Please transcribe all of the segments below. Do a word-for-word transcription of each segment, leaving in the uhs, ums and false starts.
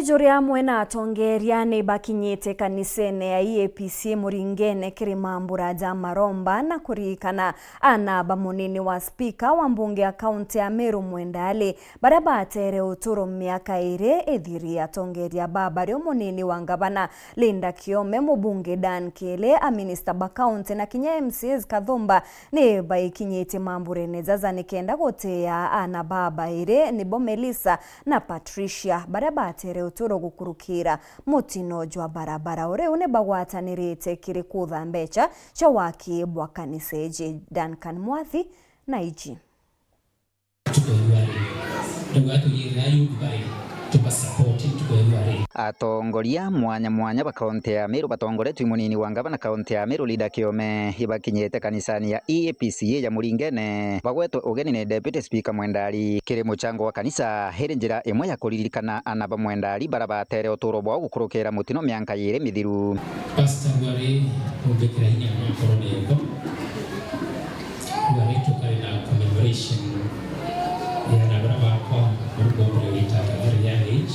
Ijuri amwe na atongeria ni bakinyite kanisene ya E A P C Muringene kiri mambura ja maromba na kuririkana ana ba munini wa spika wa mbunge ya kaunti ya Meru Mwenda Ali, baria batere uturo miaka iri ithiri. Atongeria ba bario munini wa ngavana Linda Kiome, mubunge Dan Kiili, a minister ba kaunti na kinya M C As kathumba ni baikinyite mamburene jaja nikenda gutia ana ba bairi, nibo Melissa na Patricia, baria batere uturo gukurukira mutino jwa barabara. O riu ni bagwatanirite kiri kutha mbecha cia waki bwa kanisa iji. Duncan Mwathi na iji. Tukoigua ri? Ndauga tuyirira youth bari, tubasupport, tukoigua ri? Atongoria mwanya mwanya ba kaunti ya Meru batongoretue i munini wa ngavana kaunti ya Meru Linda Kiome, ibakinyite kanisani ya E A P C A ya Muringene, bagwetwe ugeni ni Deputy Speaker Mwenda Ali. Kiri muchango wa kanisa, iri njira imwe ya kuririkana ana ba Mwenda Ali bara batere uturo bwao gukurukira mutino mianka yiri mithiru. Pastor, bwari umbikira inya mono nkorone yakwa. Bwari tukari na commemoration ya ana bara bakwa, muri bombere wita at a very young age.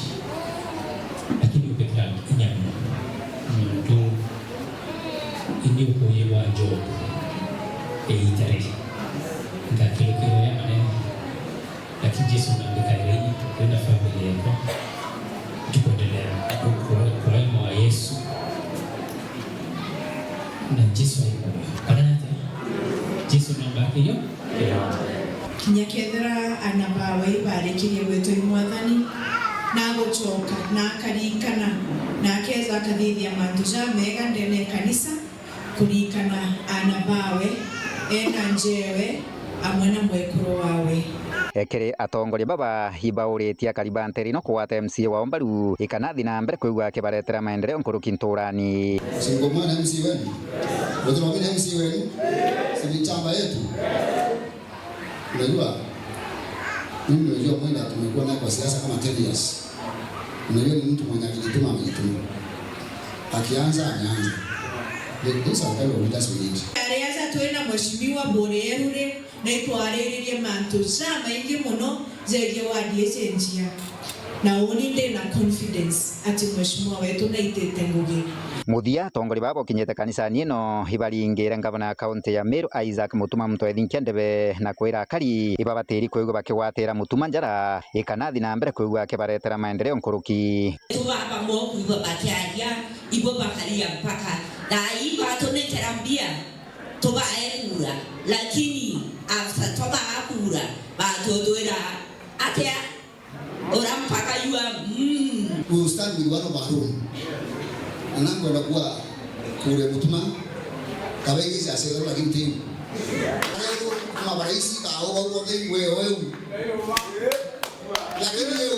Lakini umbikira inya mono. Nontu ini ukuyi bwa Job, iita riri, ngakirukirwa ya manene. Lakini Jesu nambikaira inya, we na family yakwa, tukuendelea ku-, ku-, kuema wa Yesu. Na Jesu aimwe. Kana atia? Jesu namba akiyo? Kinya kethira ana bawe ibarikirie gwitwa i Mwathani, na agucoka, na akaririkana, na akeza akathithia mantu jamega ndene ya kanisa, kuririkana ana bawe, ena njewe, amwe na mwekuru wawe. Ekiri atongoria baba ibauritie akari ba ntere ino kugwata M C A wao mbaru, ikana athi na mbere kwigua akibaretera maendeleo nkuruki nturani. Si mko mwana M C A wenu? Wote wamini M C A wenu? Si ni chama yetu? Unajua, mimi unajua Mwenda tumekuwa naye kwa siasa kama ten years. Unajua ni mtu mwenye akijituma amejituma. Akianza, ameanza. Those are kind of leaders we need. Ariaza twina mheshimiwa Bore Erure, na itwariririe mantu jamaingi muno jegie ward iji njia. Na uni ndi na confidence ati mheshimiwa wetu naitite ngugi. Muthia, atongoria baba bakinyite kanisani ino ibaringire ngavana ya kaunti ya Meru Isaac Mutuma Mutwethinkia ndebe na kwira akari ibabatiri kwigua bakigwatira Mutuma njara, ikana athi na mbere kwigua akibaretera maendeleo nkuruki. Tubaba mo kwigua bakiaria, ibo bakaria mpaka. Na ibo atunekera mbia, tubae kura. Lakini after twabaa kura, batutwira atia? Ora mpaka yua, mm. We will stand with one of our own. Na nkwenda kuwa kure Mutuma, kabaigisi asetherwa lakini tiu. Aretwo kuma baraisi ka au au othe we oeu. Lakini eu.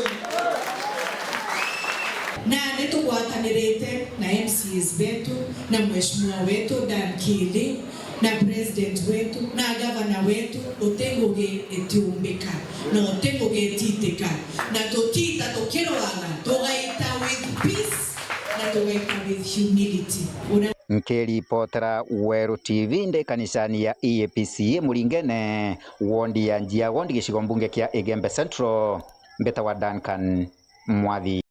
Na nitugwatanirite na M C As betu, na mheshimiwa wetu Dan Kiili, na president wetu, na gavana wetu, uti ngugi itiumbika, na uti ngugi itiitika, na tutita tukirwaga, tugaita with peace, na tugaita with humility. Una- Nkiripotera Weru T V ndi kanisani ya E A P C A Muringene, wondi ya Njia, wondi gicigo mbunge kia Igembe Central, mbitawa Duncan Mwathi.